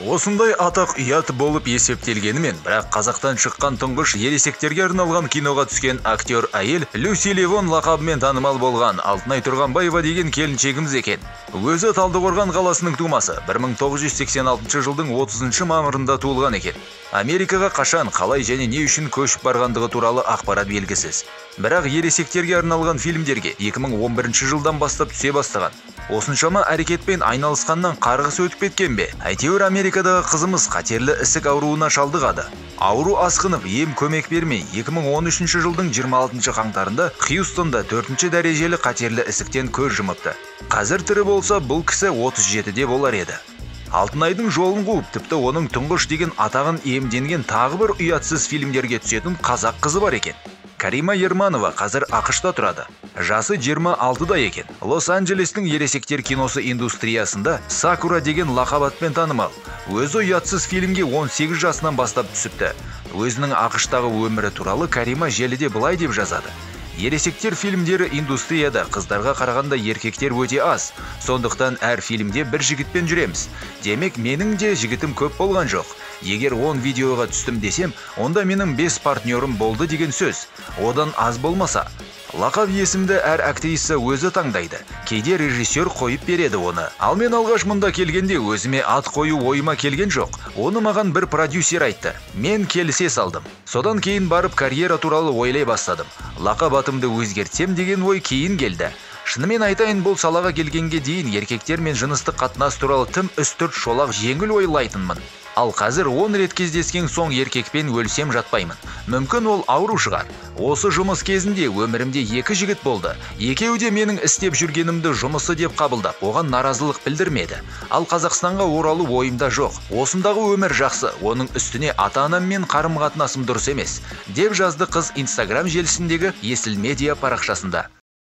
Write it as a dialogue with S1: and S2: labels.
S1: Осындай атақ ұят болып есептелгенімен, бірақ қазақтан шыққан тұңғыш ересектерге арналған киноға түскен актер әйел Люси Левон лақабымен танымал болған Алтынай Тұрғанбаева деген келіншегіміз екен. Өзі Талдықорған қаласының тумасы, 1986 жылдың 30 мамырында туылған екен. Америкаға қашан, қалай және не үшін көшіп барғандығы туралы ақпарат белгісіз. Бірақ ересектерге арналған фильмдерге 2011 жылдан бастап түсе бастаған. Осыншама әрекетпен айналысқаннан қарғыс өтіп кеткен бе? Әйтеуір Америкадағы қызымыз қатерлі ісік ауруына шалдығады. Ауру асқынып, ем көмек бермей, 2013 жылдың 26 қаңтарында Хьюстонда 4 дәрежелі қатерлі ісіктен көз жұмыпты. Қазір тірі болса, бұл кісі 37-де болар еді. Алтынайдың жолын қуып, тіпті оның тұңғыш деген атағын иемденген тағы бір ұятсыз фильмдерге түсетін қазақ қызы бар екен. Карима Ерманова қазір АҚШ-та тұрады. Жасы 26-да екен. Лос-Анджелестің ересектер киносы индустриясында Сакура деген лақап атпен танымал. Өзі ұятсыз фильмге 18 жасынан бастап түсіпті. Өзінің АҚШ-тағы өмірі туралы Карима желіде былай деп жазады. Ересектер фильмдері индустрияда қыздарға қарағанда еркектер өте аз. Сондықтан әр фильмде бір жігітпен жүреміз. Демек, менің де жігітім көп болған жоқ. Егер 10 видеоға түстім десем, онда менің 5 партнерім болды деген сөз. Одан аз болмаса. Лақап есімді әр актриса өзі таңдайды. Кейде режиссер қойып береді оны. Ал мен алғаш мұнда келгенде өзіме ат қою ойыма келген жоқ. Оны маған бір продюсер айтты. Мен келісе салдым. Содан кейін барып карьера туралы ойлай бастадым. Лақап атымды өзгертсем деген ой кейін келді. Шынымен айтайын, бұл салаға келгенге дейін еркектермен жыныстық қатынас туралы тым үстірт шолақ жеңіл ойлайтынмын. Ал қазір 10 рет кездескен соң еркекпен өлсем жатпаймын. Мүмкін ол ауру шығар. Осы жұмыс кезінде өмірімде 2 жігіт болды. Екеуі де менің істеп жүргенімді жұмысы деп қабылдап, оған наразылық білдірмеді. Ал Қазақстанға оралу ойымда жоқ. Осындағы өмір жақсы, оның үстіне ата-анаммен қарым-қатынасым дұрыс емес, деп жазды қыз Инстаграм желісіндегі Есіл Медиа парақшасында.